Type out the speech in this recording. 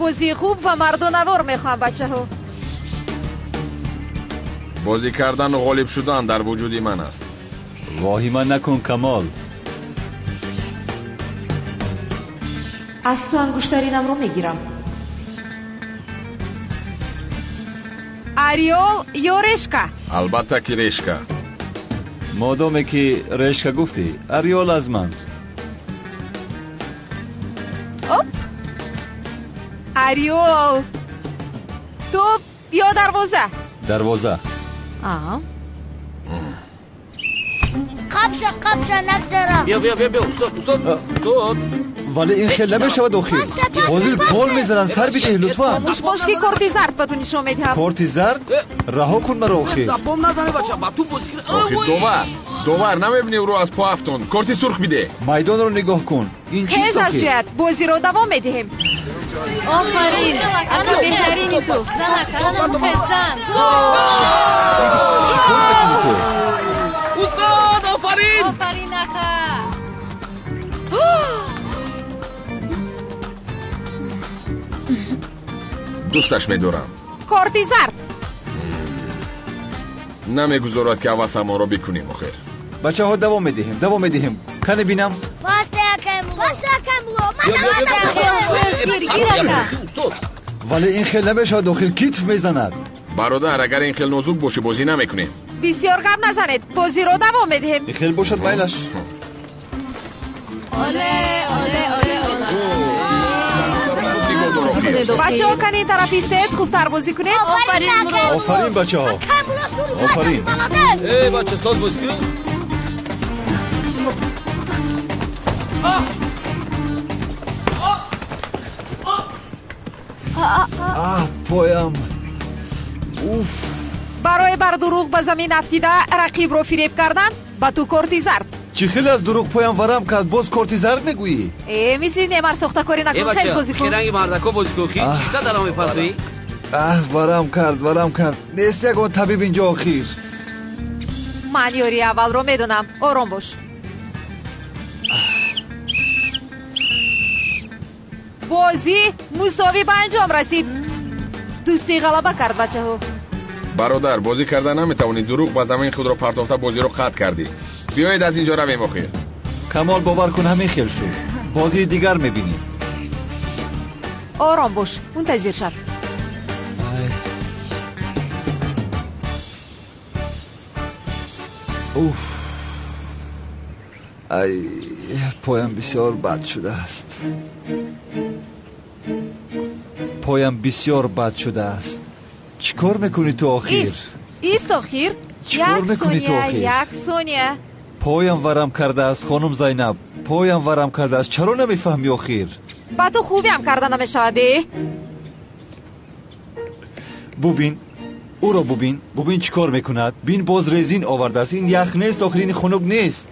бозии хуб ва мардонавор мехоҳам, бачаҳо. Бозӣ кардану ғолиб шудан дар вуҷуди ман аст. Воҳима накун, Камол. Аз ту ангуштаринамро мегирам. Ореол ё решка? Албатта ки решка. Модоме ки решка гуфтӣ, ореол аз ман. Оп! Ореол. Топ ё дарвоза? Дарвоза. Қапша, қапша, нагзарам. Биё, биё, биё, биё, устод, устод, устод. Вале ин хел намешавад охир. Ҳозир гол мезананд, сар бидеҳ лутфан. Хомӯш бош ки корти зард ба ту нишон медиҳам. Корти зард? Раҳо кун маро охир. Запом назане бача, ба ту бозӣ кун. Охир довар, довар, намебинӣ ӯро аз по афтон. Корти сурх бидеҳ. Майдонро нигоҳ кун. Ин чист Хез аз охир? ҷоят, бозиро давом медиҳем. Офарин, ака беҳтарини ту. Занак, хез зан. Чӣ кор мекунӣ ту? Устод, офарин! Офарин, ака. Дӯсташ медорам. Корти зард. Намегузорад ки ҳавасамонро бикунем охир. Бачаҳо, давом медиҳем, давом медиҳем. Кане бинам. Пасе, акай Мулло. Пасе, акай Мулло. Биё, биё, биё, биё. Гир, гир, ака. Устод. Вале ин хел намешавад охир, китф мезанад. Бародар, агар ин хел нозук бошӣ, бозӣ намекунем. Бисёр гап назанед, бозиро давом медиҳем. Ин хел бошад, майлаш. Оле, оле, оле, оле. Нигоҳ дор охир. Бачаҳо, кани ин тараф истед, хубтар бозӣ кунед. Офарин, Мурод. Офарин, бачаҳо. Акай Мулло сур. Офарин. Молодец. Эй, бача, соз бозӣ кун. Аҳ, поям. Уф. Барои бар дурӯғ ба замин афтида рақибро фиреб кардан ба ту корти зард. Чӣ хеле аз дурӯғ поям варам кард, боз корти зард мегӯӣ? Э, мисли Немар сохтакорӣ Эй, накун, хез бача, бозӣ кун. херанги мардако бозӣ кун. Хи, Аҳ. чита даром мепасоӣ? Аҳ, варам кард, варам кард. Нест ягон табиб инҷо охир. Ман ёрии аввалро медонам, ором бош. Бозӣ мусовӣ ба анҷом расид. Дӯстӣ ғалаба кард, бачаҳо. Бародар, бозӣ карда наметавонӣ, дурӯғ ба замин худро партофта бозиро қатъ кардӣ. Биёед аз инҷо равем охир. Камол, бовар кун, ҳамин хел шуд. Бозии дигар мебинӣ. Ором бош, мунтазир шав. Уф. Ай, поям бисёр бад шудааст. Поям бисёр бад шудааст. Чӣ кор мекунӣ ту охир? Ист, ист охир. Чӣ кор Як мекунӣ ту сония, охир? як сония. Поям варам кардааст, хонум Зайнаб. Поям варам кардааст. Чаро намефаҳмӣ охир? Ба ту хубиам карда намешавад, э? Бубин, ӯро бубин. Бубин чӣ кор мекунад. Бин, боз резин овардааст. Ин ях нест охир, ин хунук нест.